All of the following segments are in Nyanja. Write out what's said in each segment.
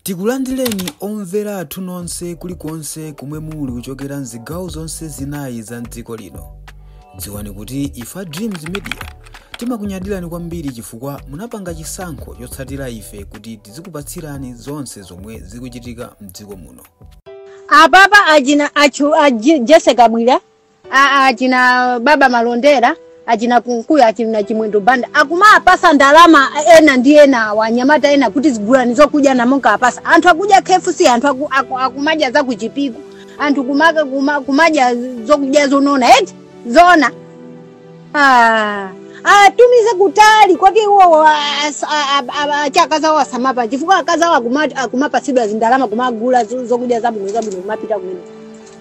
Tikulandireni omvera athu nonse kulikonse komwe muli kuchokera mzigawo zonse zinayi za mdziko lino. Dziwani kuti ife Dreams Media timakunyadirani kwambiri chifukwa munapanga chisankho chotsatira ife kuti tizikupatsirani zonse zomwe zikuchitika mdziko muno. Apapa achina achu Jesse Kabwila, achina Baba Malondera, achina Kunkuyu, achina Chimwendo Banda akumapasa ndalama ena ndi ena wanyamata ena kuti zigulani zokudya namonka apasa anthu akudya KFC, anthu akumadya za kuchipiku, anthu kumadya zokudya zonona eti zona. Atumize kutali kwake iwo achakazawo asamapa chifukwa akazawo akumapasidwa zindalama kumagula zokudya zabwino zabwino kumapita kumene.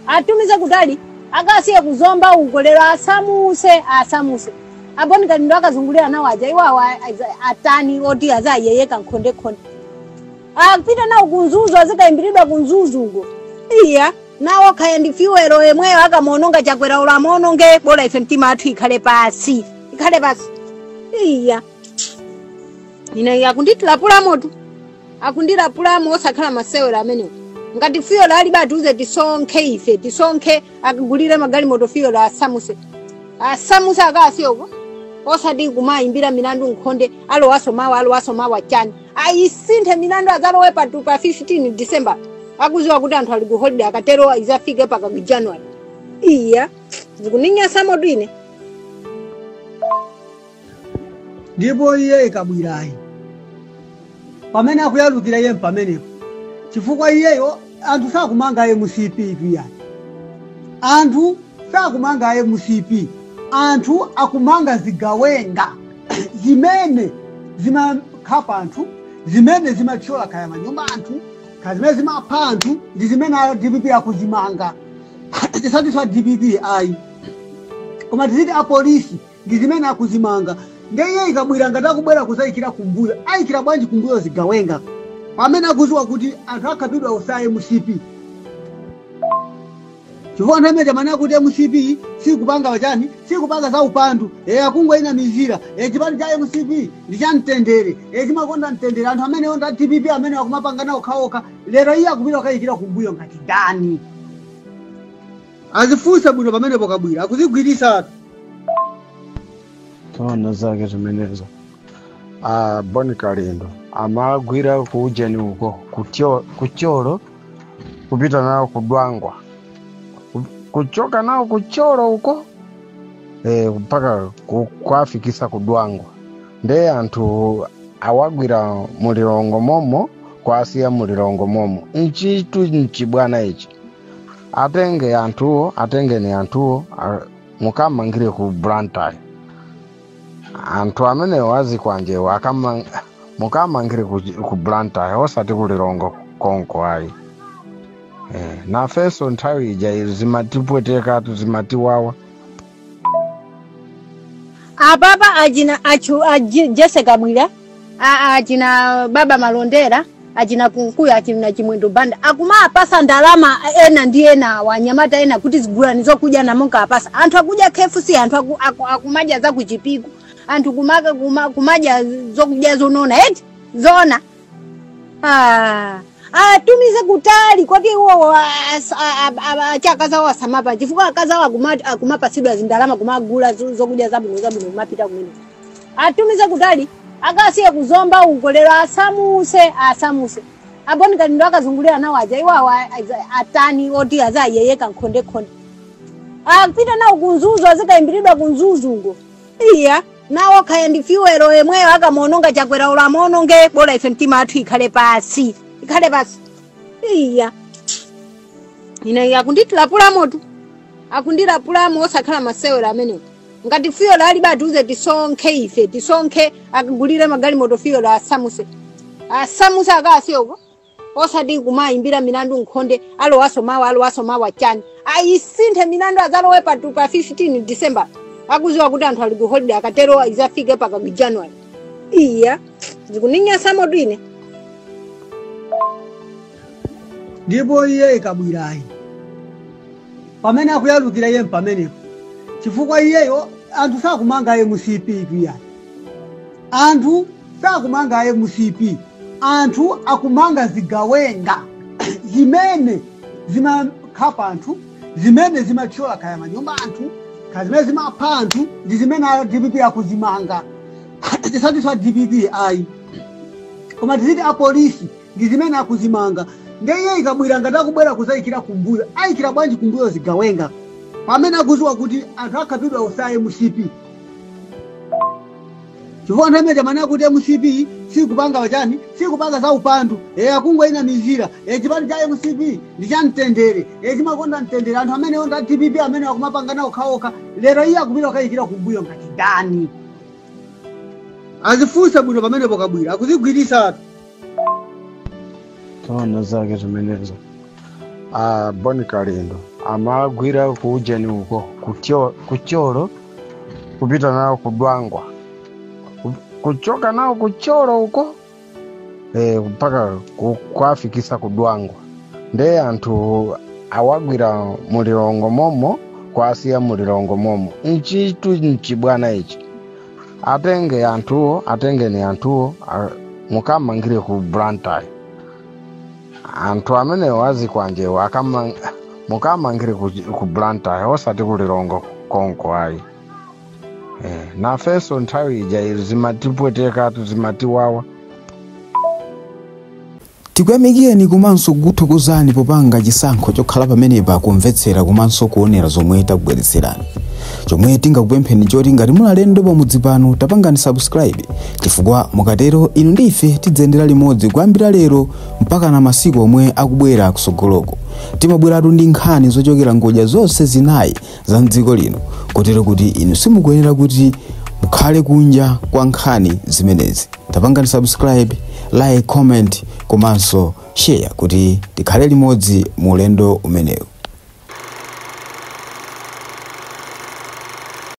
Atumize kutali akasiye kuzomba uko lero asamuse asamuse. Aboni kalindo akazungulira nawo aja iwawa atani oti azayeyeka nkhonde khonde. Apita nawo kunzuzu azikayimbiridwa kunzuzu uko. Iya nawo khaya ndi fuel yemweyo akamuononga Chakwera ulo amuononge bola ife mtima athu ikhale pasi. Ikhale pasi. Iya. Ine akunditilapula moto. Akundilapula osakhala masewera amenewo. Ngati fuel ali batuze tisonkhe ife tisonkhe akugulire magalimoto fuel asamuse. Asamuse akasiyoko. Osati kumayimbira milandu nkhonde alowaso mawa alowaso mawa chani. Ayisinthe milandu azalowe pa 15 December. Akuziwa kuti anthu ali ku holiday akatero izafike paka ku January. Iya zikuninyasa moto ine. Ndipo iye Kabwilayi pamene akuyalukira iye pamenepo chifukwa iyeyo anthu sakumanga MCP tuyani, anthu sakumanga MCP, anthu akumanga zigawenga zimene zimakhapa anthu, zimene zimathyola kaya manyumba anthu, kaya zimene zimapha anthu, ndi zimene a DPP akuzimanga. Tisati DPP ayi, koma tiziti apolisi ndi zimene akuzimanga. Ndiye Kabwila ngati akubwera kuzayikira kumbuyo, ayikira bwanji kumbuyo zigawenga pamene akuziwa kuti anthu akhapidwa usa MCP? Chifukwa anthu amene amene akuti MCP sikupanga chani, sikupanga za upandu, akungwa ina mizira, chipani cha MCP ndi cha mtendere, chimakonda mtendere. Anthu amene onda DPP amene akumapanga nawo okhaokha, lero iye akupita kukayikira kumbuyo ngati ndani? Azifunsa bwino pamenepo Kabwila akuzigwirisa. Tona zake zimenezo. Boni Kalindo amagwira kuujeni uko kuchoro kupita nawo kudwangwa, kuchoka nawo kuchoro uko mpaka kwafikisa kudwangwa. Nde anthu awagwira mulilongo momo kwasiya mulilongo momo. Nchitu nchibwana ichi atenge anthuwo, atengeni anthuwo mukamangire ku Blantyre. Anthu amenewo azikwanjewo mukamangire ku Blantyre osati kulilongo konko ayi. Nafenso nthawi ija zimatipwetekatu zimatiwawa. Apapa achina achu Jesse Kabwila, achina Baba Malondera, achina Kunkuyu, achina Chimwendo Banda akumapasa ndalama ena ndi ena wanyamata ena kuti zigulani zokudya namonka apasa anthu akudya KFC, anthu akumadya za kuchipiku, anthu kumadya zokudya zonona eti zona. Atumize kutali kwake iwo achakazawo asamapa chifukwa akazawo akumapasidwa zindalama kumagula zokudya zabwino zabwino kumapita kumene. Atumize kutali akasiye kuzomba uko lero asamuse asamuse. Aboni kalindo akazungulira nawo aja iwawa atani oti azayeyeka nkhonde khonde. Apita nawo kunzuzu azikayimbiridwa kunzuzu uko. Iya nawo khaya ndi fuel yemweyo akamuononga Chakwera ulo amuononge bola ife mtima athu ikhale pasi. Ikhale pasi. Iya ine akunditilapula moto. Akundilapula osakhala masewera amenewo. Ngati fuel ali batuze tisonkhe ife tisonkhe akugulire magalimoto fuel asamuse. Asamuse akasiyoko. Osati kumayimbira milandu nkhonde alowaso mawa alowaso mawa chani. Ayisinthe milandu azalowe pa 15 December. Akuziwa kuti anthu ali ku holiday akatero izafike paka ku January. Iya zikuninyasa moto ine. Ndipo iye Kabwilayi pamene akuyalukira iye pamenepo chifukwa iyeyo anthu sakumanga MCP tuyani, anthu sakumanga MCP, Anthu akumanga zigawenga zimene zimakhapa anthu, zimene zimathyola kaya manyumba anthu, kaya zimene zimapha anthu, ndi zimene a DPP akuzimanga. Tisatiso a DPP ayi, koma tiziti apolisi ndi zimene akuzimanga. Ndiye Kabwira ngati akubwera kuzayikira kumbuyo, ayikira bwanji kumbuyo zigawenga pamene akuziwa kuti anthu akhapidwa usaye MCP? Chifukwa anthu amene amanena kuti MCP sikupanga chani, sikupanga za upandu, akungoina mizira, chipani cha MCP ndi cha mtendere, chimakonda mtendere. Anthu amene onda DPP amene akumapangana okhaokha, lero iye akupita kukayikira kumbuyo ngati ndani? Azifunsa bwino pamenepo. Kabwira akuzigwirisatu. Tona zake zimenezo. Ah, Boni Kalindo amagwira kuujeni uko kucholo, kupita nawo kudwangwa, kuchoka nawo kucholo uko mpaka kuafikisa kudwangwa. Nde anthu awagwira mulilongo momo, kwasiya mulilongo momo. Nchitu nchibwana ichi. Atenge anthuwo, atengeni anthuwo, mukamangire ku Blantyre. Anthu amenewo azikwanjewo mukamangire ku Blantyre, osati kulilongo konko ayi. Nafenso nthawi ija zimatipwetekatu, zimatiwawa. Tikuyamikeni komanso kukuthokozani popanga chisankho chokhala pamenepa kumvetsera komanso kuonera zomwe takubweretserani. Chomwe tingakupempheni choti ngati muli alendo pamudzi pano, tapangani subscribe, chifukwa mukatero inu ndi ife tidzayendera limodzi kuyambira lero mpaka na masiku omwe akubwera kusogoloko. Timabweratu ndi nkhani zochokera ngodya zonse zinayi za mdziko lino, kotero kuti inu simukuyenera kuti mukhale kunja kwa nkhani zimenezi. Tapangani subscribe, like, comment komanso share kuti tikhale limodzi mu ulendo umenewu.